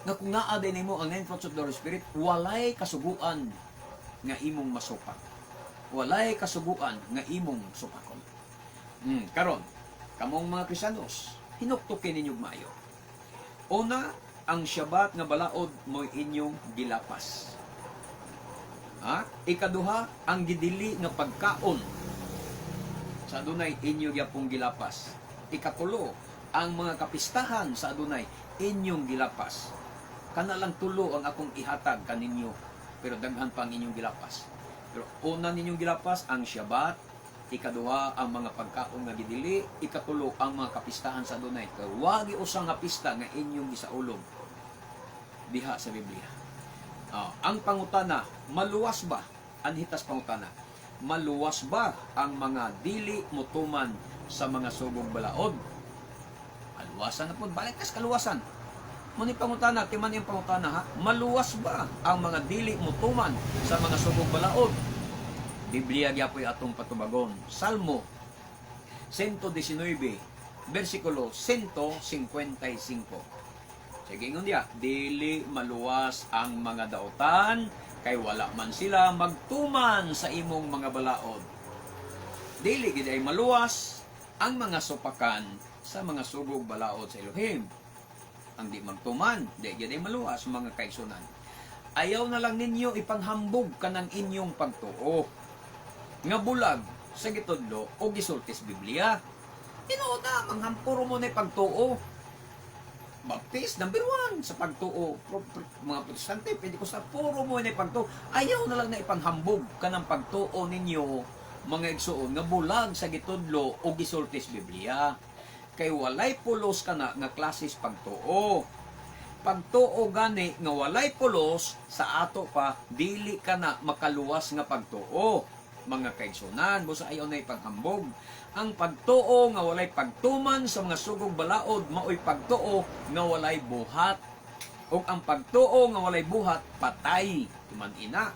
Nga kung naa din nimo ang nine fruits of the Holy Spirit, walay kasuguan nga imong masupak. Walay kasuguan nga imong supakon. Karon, kamong mga Kristiyanos, hinuktukin ninyo maayo. Una, ang Syabat nga balaod mo'y inyong gilapas. Ha? Ikaduha, ang gidili nga pagkaon sa Adunay inyo gyapong gilapas. Ikatulo, ang mga kapistahan sa Adunay inyong gilapas. Kana lang tulo ang akong ihatag kaninyo, pero daghan pa ang inyong gilapas. Pero una ninyong gilapas ang Syabat, ikaduha ang mga pagkaon nga gidili, ikatulo ang mga kapistahan sa Adunay. Kay wagi usa nga pista nga inyong gisaulog diha sa Biblia. Oh, ang pangutana, maluwas ba? Anhitas pangutana. Maluwas ba ang mga dili mutuman sa mga sugong balaod? Kaluwasan na po. Balik kas kaluwasan. Muni pangutana, timan yung pangutana ha. Maluwas ba ang mga dili mutuman sa mga sugong balaod? Biblia gyapoy atong patubagon. Salmo 119, versikulo 155. Sige, ingon diya, dili maluwas ang mga dautan kay wala man sila magtuman sa imong mga balaod. Dili gid ay maluwas ang mga supakan sa mga sugog balaod sa Elohim. Ang di magtuman, di gid ay maluwas, mga kaigsunan. Ayaw na lang ninyo ipanghambog kanang inyong pagtuo nga bulag sa gitudlo o gisultis Biblia. Tinuod na, manghampuro mo na pagtuo. Baptist, number one sa pagtuo. Mga Protestante, Pentecostal, puro mo na pagtuo. Ayaw na lang na ipanghambog kanang pagtuo ninyo, mga igsuon, nga bulag sa gitudlo o gisultis Biblia. Kay walay pulos kana nga klases pagtuo. Pagtuo gani nga walay pulos sa ato pa, dili ka na makaluwas nga pagtuo. Mga kaigsunan, busa ayaw na ipaghambog. Ang pagtuo nga walay pagtuman sa mga sugong balaod maoy pagtuo nga walay buhat. Ug ang pagtuo nga walay buhat, patay. Tuman ina.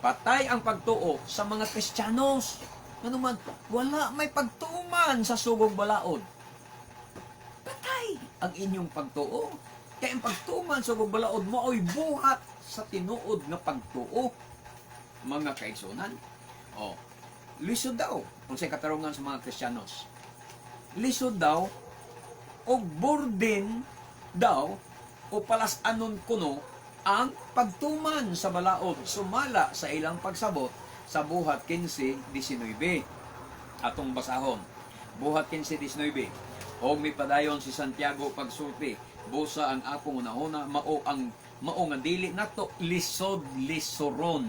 Patay ang pagtuo sa mga Kristiyanos. Ano man, wala may pagtuman sa sugong balaod. Patay ang inyong pagtuo. Kay ang pagtuman sa balaod mao'y buhat sa tinuod nga pagtuo, mga kaigsunan. Oh, lisod daw unsay katarungan sa mga Kristiyanos. Lisod daw og burden daw o palas-anon kuno ang pagtuman sa balaod sumala sa ilang pagsabot sa Buhat 15:19. Atong basahon. Buhat 15:19. Og mipadayon si Santiago pagsulti, "Busa ang akong unahuna mao nga dili nato lisod lisoron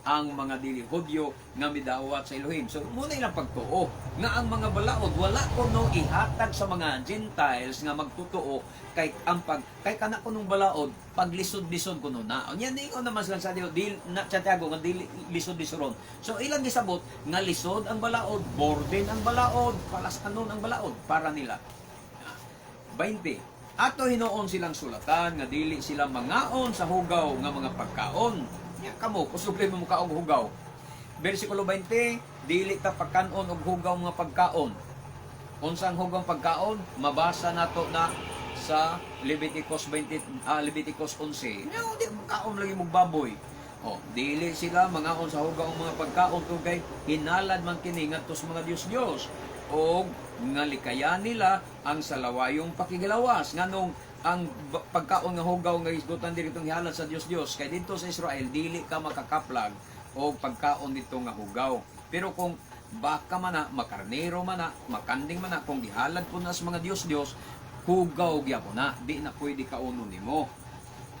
ang mga dili Hudyo nga midawat sa Elohim." So muna ilang pagtuo nga ang mga balaod wala kuno ihatag sa mga Gentiles nga magtotoo kay ang pag kay kana kunong balaod paglisod-lisod kuno na. Unya ningon naman sila sa Dios dil na Santiago nga dili lisod-lisoron. So ilang gisabot nga lisod ang balaod, burden ang balaod, palas-anon ang balaod para nila. 20. Ato hinuon silang sulatan nga dili sila mangaon sa hugaw nga mga pagkaon. Nya kamo, posible mo mukaon og hugaw. Versikulo 20, dili ta pagkanon og hugaw mga pagkaon. Unsa ang hugaw pagkaon? Mabasa nato na sa Leviticus 20, Leviticus 11. Nya di mo kaon lagi mong baboy. Oh, dili sila mangaon sa hugaw mga pagkaon tungod kay hinalad man kini ngadto sa mga Dios-Dios og nga likayan nila ang salawayong pakigilawas. Nganong ang pagkaon nga hugaw nga hisgutan diri itong hihalad sa Dios-Dios? Kay didto sa Israel dili ka makakaplag og pagkaon dito nga hugaw. Pero kung baka man na, makarnero man na, makanding man na, kung gihalad po na sa mga Dios-Dios, hugaw gyapon na, di na pwede kaunon nimo.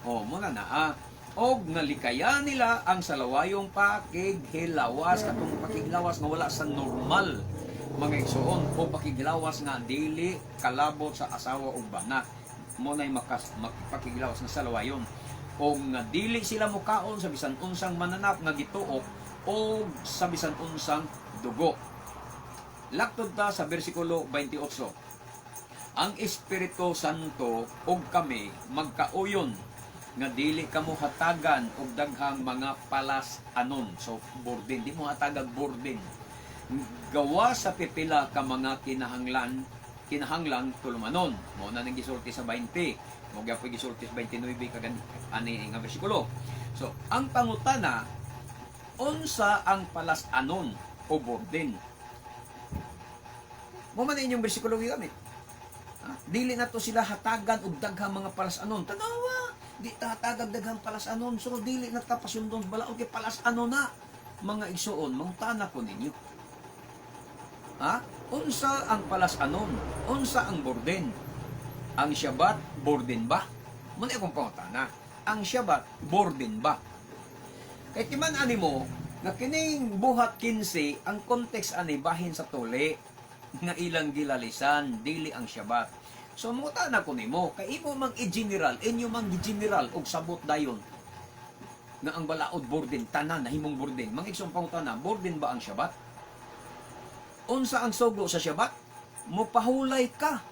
O, muna na ah. Og nga likayan nila ang salawayong pakighilawas, katong pakighilawas nga wala sa normal, mga igsuon, o pakighilawas nga dili kalabot sa asawa ug bana. Mo na'y makas pakighilawas nga salawayon. O nga dili sila mukaon sa bisan unsang mananap nga gituok o sa bisan unsang dugo. Laktod ta sa versikulo 28. "Ang Espiritu Santo ug kami magkauyon nga dili kamo hatagan og daghang mga palas-anon." So burden, di mo hatagag burden. Gawa sa pipila ka mga kinahanglang tulumanon. Mo na nang gisulti sa 20. Mo gyapon gisulti sa 29 kagan ani nga bersikulo. So, ang pangutana, unsa ang palas-anon o burden? Mo man inyong bersikulo gigamit. Ha? Dili na to sila hatagan og daghang mga palas-anon. Tanawa, di ta hatagag daghang palas-anon. So dili na ta pasundon balaod kay palas-anon na. Mga igsuon, mangutana ko ninyo. Ha? Unsa ang palas-anon? Unsa ang burden? Ang Shabbat, burden ba? Muna akong pangutana. Ang Shabbat, burden ba? Kay timan ani mo, nga kining Buhat 15, ang context ani bahin sa tuli nga ilang gilalisan, dili ang Shabbat. So mangutana ko nimo, kay imo mang i-general, inyo mang gi-general og sabot dayon nga ang balaod burden, tanan nahimong burden. Mga igsoon, pangutana, burden ba ang Shabbat? Unsa ang sugo sa Shabbat? Mopahulay ka.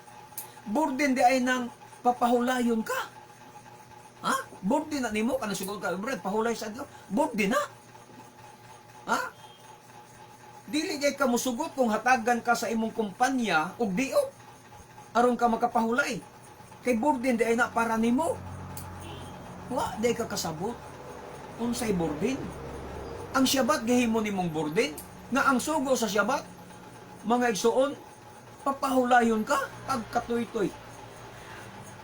Burden di ay nang papahulayon ka. Ha? Burden na nimo kana siguro ka, "Brad, pahulay sa adlaw." Burden na. Ha? Dili kay ka musugot kung hatagan ka sa imong kumpanya og dio aron ka makapahulay. Kay burden di ay na para nimo. Wa di ka kasabot. Unsay burden? Ang Shabbat gihimo nimong burden nga ang sugo sa Shabbat, mga igsuon, papahulayon ka pagkatuy-tuy.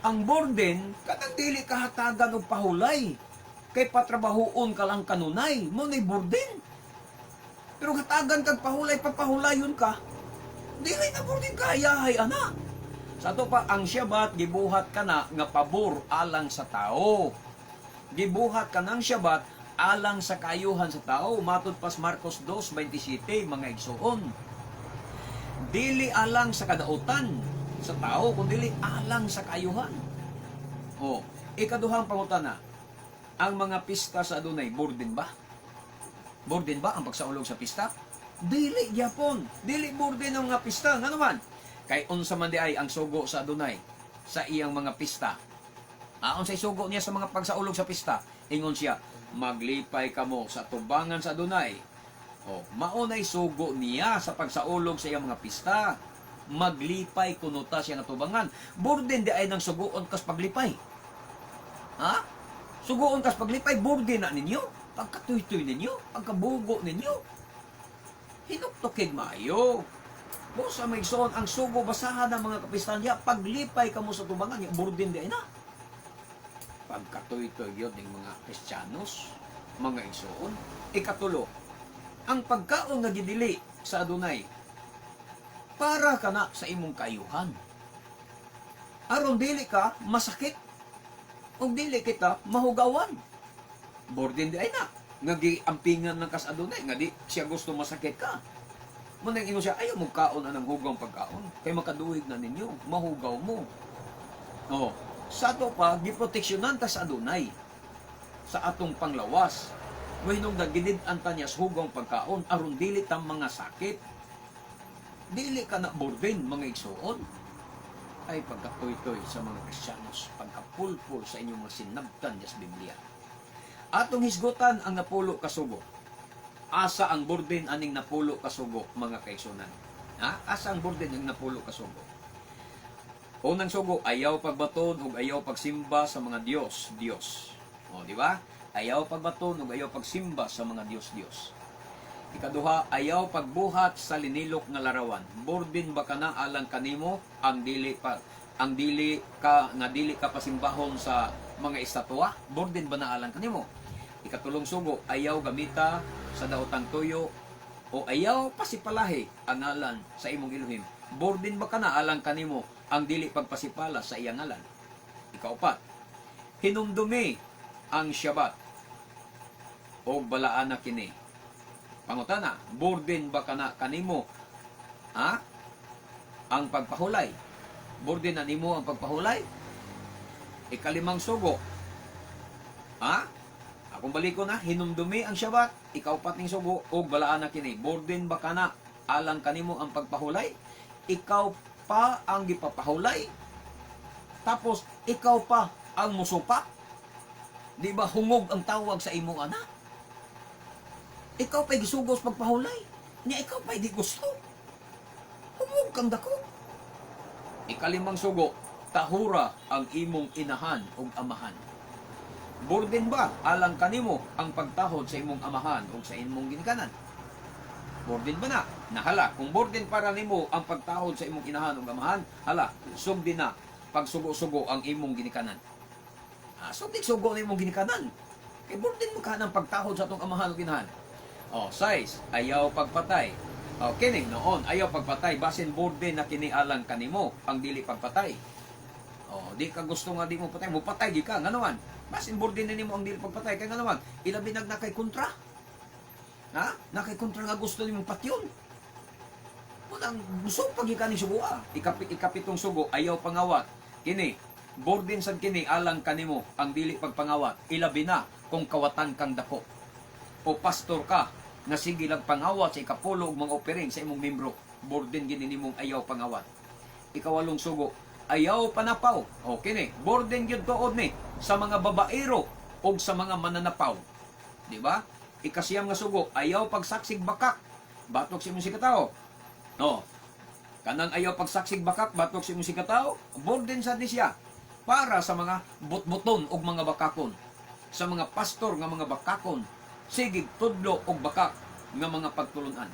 Ang burden, kanang dili ka hatagan og pahulay. Kay patrabahoon ka lang kanunay, mo na'y burden. Pero hatagan kag pahulay, papahulayon ka, dili na burden, kahayahay ana. Sa ato pa, ang Shabbat, gibuhat ka na nga pabor alang sa tao. Gibuhat ka ng Shabbat alang sa kaayuhan sa tao. Matod pas Marcos 2:27, mga igsuon. Dili alang sa kadautan sa tao, kundi alang sa kaayuhan. O, ikaduhang pangutana, ang mga pista sa Adunay, burden ba? Burden ba ang pagsaulog sa pista? Dili gyapon. Dili burden ang mga pista. Nga naman, kay unsa man di ay ang sugo sa Adunay sa iyang mga pista? Ah, unsay sugo niya sa mga pagsaulog sa pista? Ingon siya, "Maglipay kamo sa tubangan sa Adunay." O, maunay sugo niya sa pagsaulog sa iyang mga pista. Maglipay kuno ta siya nga tubangan. Burden di ay nang suguon kas paglipay. Ha? Suguon kas paglipay, burden na ninyo. Pagkatuytoy ninyo, pagkabugo ninyo. Hinuktukig maayo. Busa may igsoon, ang sugo basahan ng mga kapistanya, paglipay kamo sa tubangan, yung burden di na. Pagkatuytoy yun ng mga Kristiyanos, mga igsoon. Ikatulo, ang pagkaon nga gidili sa Adunay, para kana sa imong kayuhan. Aron dili ka masakit ug dili kita mahugawan. Burden di ay na. Nga giampingan ng kas Adunay, nga di siya gusto masakit ka. Munang ingon siya, "Ayaw mo kaon anang hugaw pagkaon. Kay makaduhig na ninyo, mahugaw mo." Oh, sa ato pa, giproteksyonan ta sa Adunay sa atong panglawas. Mahinungdan ginid-an ta niya sa hugaw pagkaon aron dili ta mga sakit. Dili ka na burden, mga igsuon. Ay pagkatuytoy sa mga Kristiyanos, pagkapulpul sa inyong mga sinabtan sa Biblia. Atong hisgutan ang napulo kasugo. Asa ang burden aning napulo kasugo, mga kaigsunan? Ha? Asa ang burden ang napulo kasugo? Unang sugo, ayaw pagbaton ug ayaw pagsimba sa mga Diyos, Diyos. O, di ba? Ayaw pagbaton ug ayaw pagsimba sa mga Diyos, Diyos. Ikaduha, ayaw pagbuhat sa linilok nga larawan. Burden ba kana alang kanimo ang dili ka nga dili ka pasimbahon sa mga estatwa? Burden ba na alang kanimo? Ikatulong sugo, ayaw gamita sa daotang tuyo o ayaw pasipalahi ang ngalan sa imong Elohim. Burden ba kana alang kanimo ang dili pagpasipala sa iyang ngalan? Ikaupat, hinumdumi ang Syabat o balaan na kini. Pangutana, burden ba kana kanimo, ha, ang pagpahulay? Burden na nimo ang pagpahulay? Ikalimang sugo. Ha? Akong baliko na, hinumdumi ang Syabat, ikaupat ning sugo, ug balaan na kini. Burden ba kana alang kanimo ang pagpahulay? Ikaw pa ang gipapahulay? Tapos, ikaw pa ang musupak? Di ba hungog ang tawag sa imong anak? Ikaw pa'y gisugos pagpahulay. Nya ikaw pa'y di gusto. Hungog kang dako. Ikalimang sugo, tahura ang imong inahan ug amahan. Burden ba alang kanimo ang pagtahod sa imong amahan ug sa imong ginikanan? Burden ba na? Nahala, kung burden para nimo ang pagtahod sa imong inahan ug amahan, hala, sugdi na pagsugo-sugo ang imong ginikanan. Ah, sugdi sugo na imong ginikanan. Kay burden mo ka ng pagtahod sa atong amahan ug inahan. Oh, size, ayaw pagpatay. Oh, kini noon, ayaw pagpatay, basin burden na kini alang kanimo ang dili pagpatay. Oh, di ka gusto nga di mo patay, mo patay gi ka, ngano man? Basin burden na nimo ang dili pagpatay, kay ngano man? Ilabi nag nakay kontra. Ha? Nakay kontra nga gusto nimong patyon. Unang gusto pag ka ni sugoa. Ikapitong sugo, ayaw pangawat. Kini, burden sad kini alang kanimo ang dili pagpangawat. Ilabi na kung kawatan kang dako. O pastor ka nga sige lang pangawat sa ikapulo og mga offering sa imong membro. Burden gini nimong ayaw pangawat. Ikawalong sugo, ayaw panapaw. O kini, burden gyud tuod ni sa mga babaero og sa mga mananapaw. Di ba? Ikasiyam nga sugo, ayaw pagsaksig bakak. Batok sa imong sikatao. No. Kanang ayaw pagsaksig bakak, batok sa imong sikatao, burden sad ni siya para sa mga butbuton og mga bakakon. Sa mga pastor nga mga bakakon, sige tudlo og bakak nga mga pagtulunan.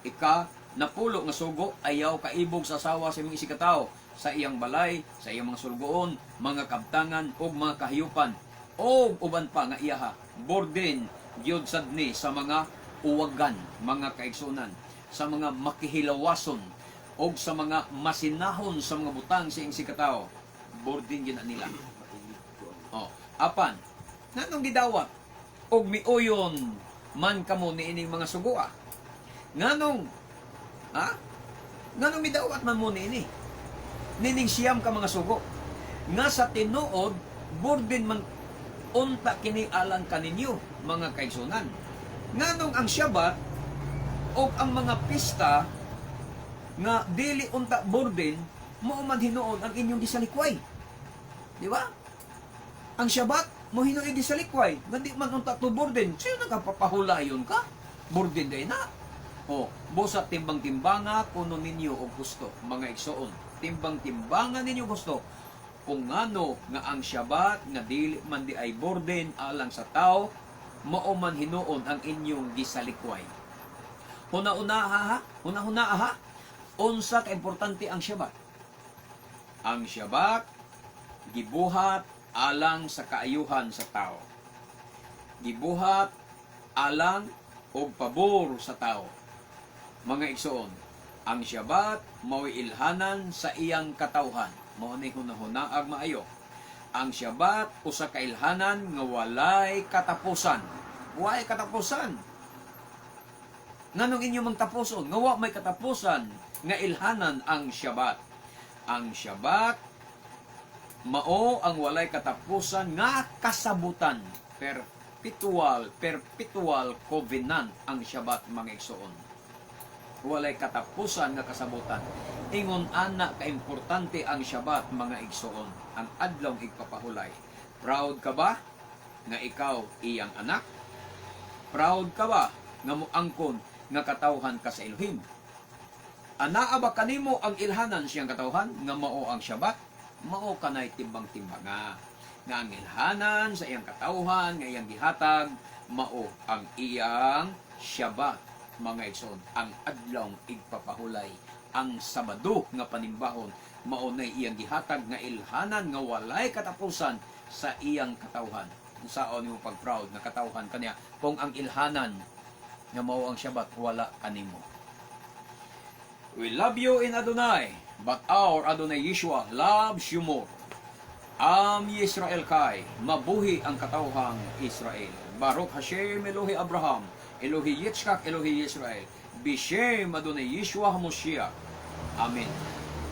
Ika napulo nga sugo, ayaw kaibog sa asawa sa imong isigkatawo, sa iyang balay, sa iyang mga sulugoon, mga kabtangan ug mga kahayupan o uban pa nga iyaha. Burden gyud sad ni sa mga uwagan, mga kaigsunan, sa mga makihilawason o sa mga masinahon sa mga butang sa iyang isigkatawo. Burden gyud na nila. Oh, apan nganong gidawat og miuyon man kamo niining mga sugoa? Nganong, ha? Nganong midawat man mo niini? Nining 9 ka mga sugo nga sa tinuod burden man unta kini alang kaninyo, mga kaigsunan. Nganong ang Syabat o ang mga pista nga dili unta burden mao man hinuon ang inyong gisalikway? Di ba? Ang Syabat mo hinuon gisalikway nga di man unta to burden. Sino nagpapahulayon ka? Burden day na. O, busa timbang-timbanga kuno ninyo og gusto, mga igsoon. Timbang-timbanga ninyo gusto. Kung ngano nga ang Shabbat nga dili man diay burden alang sa tao, mao man hinuon ang inyong gisalikway. Huna-una ha, huna-huna ha, unsa ka importante ang Shabbat? Ang Shabbat gibuhat alang sa kaayuhan sa tao. Gibuhat alang og pabor sa tao. Mga igsoon, ang Shabbat mao'y ilhanan sa iyang katawhan. Mao ni hunahuna ag maayo. Ang Shabbat usa ka ilhanan nga walay katapusan. Walay katapusan. Nganong inyo mang tapuson? Nga wa may katapusan nga ilhanan ang Shabbat. Ang Shabbat mao ang walay katapusan nga kasabutan. Perpetual, perpetual covenant ang Shabbat, mga igsoon. Walay katapusan nga kasabutan. Ingon ana kaimportante ang Shabbat, mga igsoon, ang adlaw igpapahulay. Proud ka ba nga ikaw iyang anak? Proud ka ba nga moangkon nga katawhan ka sa Elohim? Anaa ba kanimo ang ilhanan siyang katawhan nga mao ang Shabbat? Mao kanay timbang-timbanga nga ang ilhanan sa iyang katawhan nga iyang gihatag mao ang iyang Shabbat, mga igsoon, ang adlaw igpapahulay, ang Sabado nga panimbahon. Mao na iyang gihatag nga ilhanan nga walay katapusan sa iyang katawhan. Unsaon nimo pag-proud nga katawhan kaniya kung ang ilhanan nga mao ang Shabbat wala kanimo? We love you in Adonai, but our Adonai Yeshua loves you more. Am Yisrael Chai, mabuhi ang katawhang Israel. Baruch Hashem Elohi Abraham, Elohi Yitzchak, Elohi Israel. Bishem Adonai Yeshua HaMoshiach. Amen.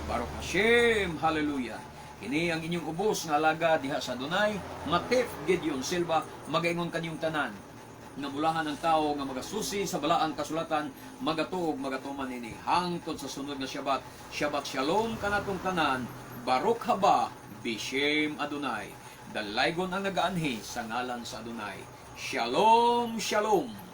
Baruch Hashem, Hallelujah. Kini ang inyong ubos nga alaga diha sa Adonai, Matef Gideon Silva, magaingon kaninyong tanan nga mulahan ang tao nga magasusi sa balaang kasulatan, magatuog, magatuman ini hangtod sa sunod nga Shabbat. Shabbat Shalom kanatong tanan. Baruch haba Bishem Adonai. Dalaygon ang nagaanhi sa ngalan sa Adonai. Shalom, Shalom.